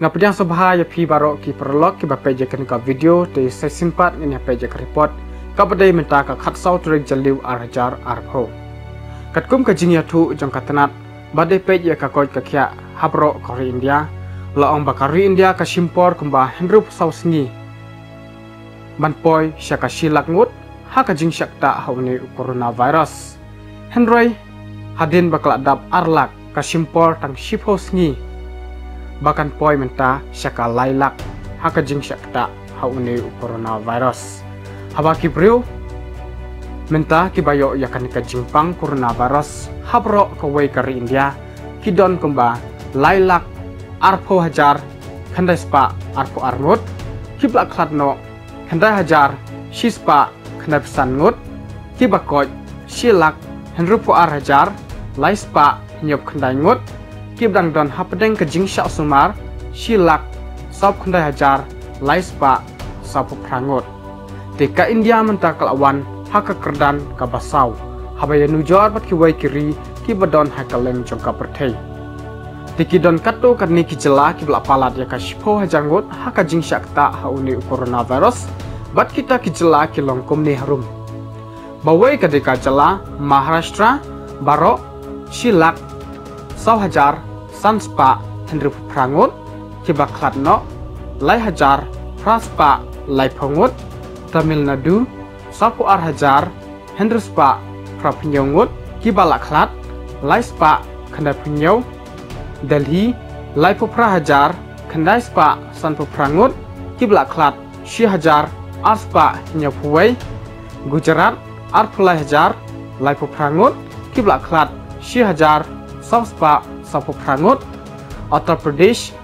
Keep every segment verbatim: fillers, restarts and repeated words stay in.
Nga pdiang sngewbha ïa phi baroh ki paralok kiba peit ïa kane ka video, te sa shisien pat ngin ïa peit ïa ka report kaba dei mynta ka khatsaw tarik Jylliew ar hajar arphew. Katkum ka jingïathuh jong ka tnat ba dei peit ïa ka koit ka khiah ha baroh ka ri India, la ong ba ka ri India ka shim por kumba hynriewphew saw sngi ban poi sha ka shi lak ngut ha ka jingshah ktah ha une u coronavirus. Hynrei hadien ba ka la dap ar lak, ka shim por tang shiphew sngi ba kan poi mynta sha ka lai lak ha ka jingshah ktah ha une u coronavirus. Haba ki briew mynta kiba ïoh ïa kane ka jingpang coronavirus ha baroh kawei ka ri India ki don kumba lai lak arphew hajar khyndai spah arphew ar ngut, kiba la khlad noh khyndai hajar shi spah khyndaiphew san ngut, kiba koit shi lak hynriewphew ar hajar lai spah hynñiewphew khyndai ngut, kiba dang don hapdeng ka jingshah sumar shi lak sawphew khyndai hajar lai spah sawphew phra ngut. Te ka India mynta ka la wan ha ka kyrdan kaba saw haba ïanujor bad kiwei ki ri kiba don ha kylleng jong ka pyrthei. Te ki don katto katne ki jylla kiba la palat ïa ka shiphew hajar ngut ha ka jingshah ktah ha une u coronavirus, bad kita ki jylla ki long kumne harum. Bawei ka dei ka jylla Maharashtra, baroh shi lak saw hajar san spah hynriewphew phra ngut, kiba khlad noh lai hajar phra spah laiphew ngut. Tamil Nadu, sawphew ar hajar hynriew spah phraphew hynñiew ngut, kiba la khlad lai spah khyndaiphew hynñiew. Delhi, laiphew phra hajar khyndai spah sanphew phra ngut, kiba la khlad shi hajar ar spah hynñiewphew wei. Gujarat, arphew lai hajar laiphew phra ngut, kiba la khlad shi hajar saw spah sawphew phra ngut. Uttar Pradesh,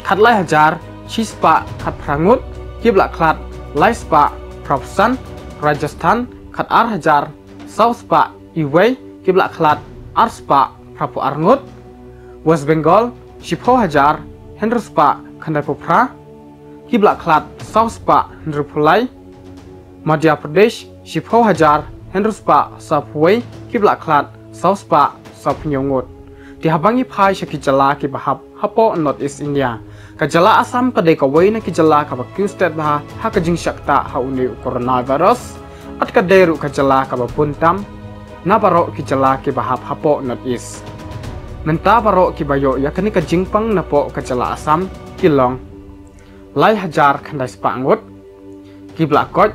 khatlai hajar shi spah khatphra ngut, kiba la khlad lai spah phraphew san. Rajasthan, khatar hajar saw spah iwei, kiba la khlad ar spah phraphew ar ngut. West Bengal, shiphew hajar hynriew spah khyndaiphew phra, kiba la khlad saw spah hynriewphew lai. Madhya Pradesh, shiphew hajar hynriew spah sawphew wei, kiba la khlad saw spah sawphew hynñiew ngut. Te haba ngi phai sha ki jylla kiba hap hapoh North East India, ka jylla Assam ka dei kawei na ki jylla kaba kiew stet bha ha ka jingshah ktah ha une u coronavirus. Kat ka dei ruh ka jylla kaba bun tam na baroh ki jylla kiba hap hapoh North East. Mynta baroh kiba ïoh ïa kane ka jingpang napoh ka jylla Assam ki long lai hajar khyndai spah ngut, kiba la koit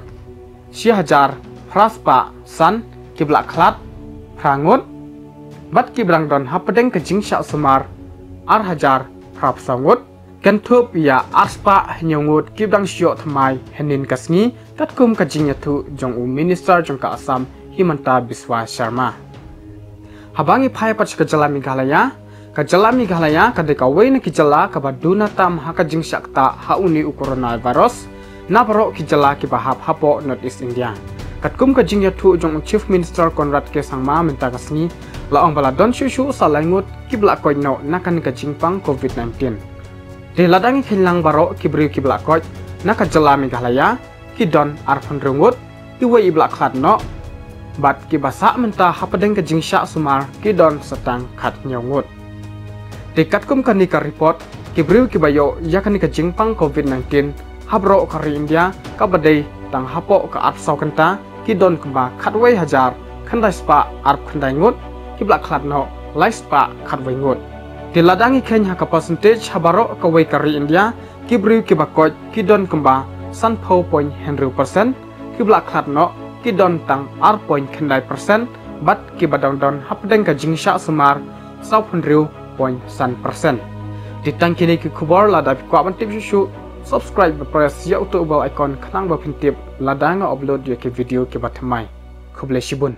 shi hajar phra spah san, kiba la khlad phra ngut, bad kiba dang don hapdeng ka jingshah sumar ar hajar phraphew saw ngut. Kynthup ïa ar spah hynñiew ngut kiba dang shu ïoh thymmai hynnin ka sngi, katkum ka jingïathuh jong u Minister jong ka Assam, Himanta Biswa Sarma. Haba ngi phai pat sha ka jylla Meghalaya, ka jylla Meghalaya ka dei kawei na ki jylla kaba duna tam ha ka jingshah ktah ha une u coronavirus na baroh ki jylla kiba hap hapoh North East India. Katkum ka jingïathuh jong u Chief Minister Conrad K Sangma mynta ka sngi, la ong ba la don shuh shuh saw lai ngut kiba la koit noh na kane ka jingpang covid nineteen. Te lada ngi kheiñ lang baroh ki briew kiba la koit na ka jylla Meghalaya, ki don arphew hynriew ngut, kiwei iba la khlad noh, bad kiba sah mynta hapdeng ka jingshah sumar ki don sa tang khathynñiew ngut. Te katkum kane ka report, ki briew kiba ïoh ïa kane ka jingpang covid nineteen ha baroh ka ri India, kaba dei tang hapoh ka arphew saw kynta, ki don kumba khatwei hajar khyndai spah arphew khyndai ngut, kiba la khlad noh lai spah khatwei ngut. Te lada ngi kheiñ ha ka percentage ha baroh kawei ka ri India, ki briew kiba koit ki don kumba sanphew point hynriew percent, kiba la khlad noh ki don tang ar point khyndai percent, bad kiba dang don hapdeng ka jingshah sumar sawphew hynriew point san percent. Te tang kine ki khubor, lada phi kwah ban tip shuh shuh, subscribe bad press ïa uto u bell icon khnang ba phin tip lada nga upload ïa ki video kiba thymmai. Khublei shibun.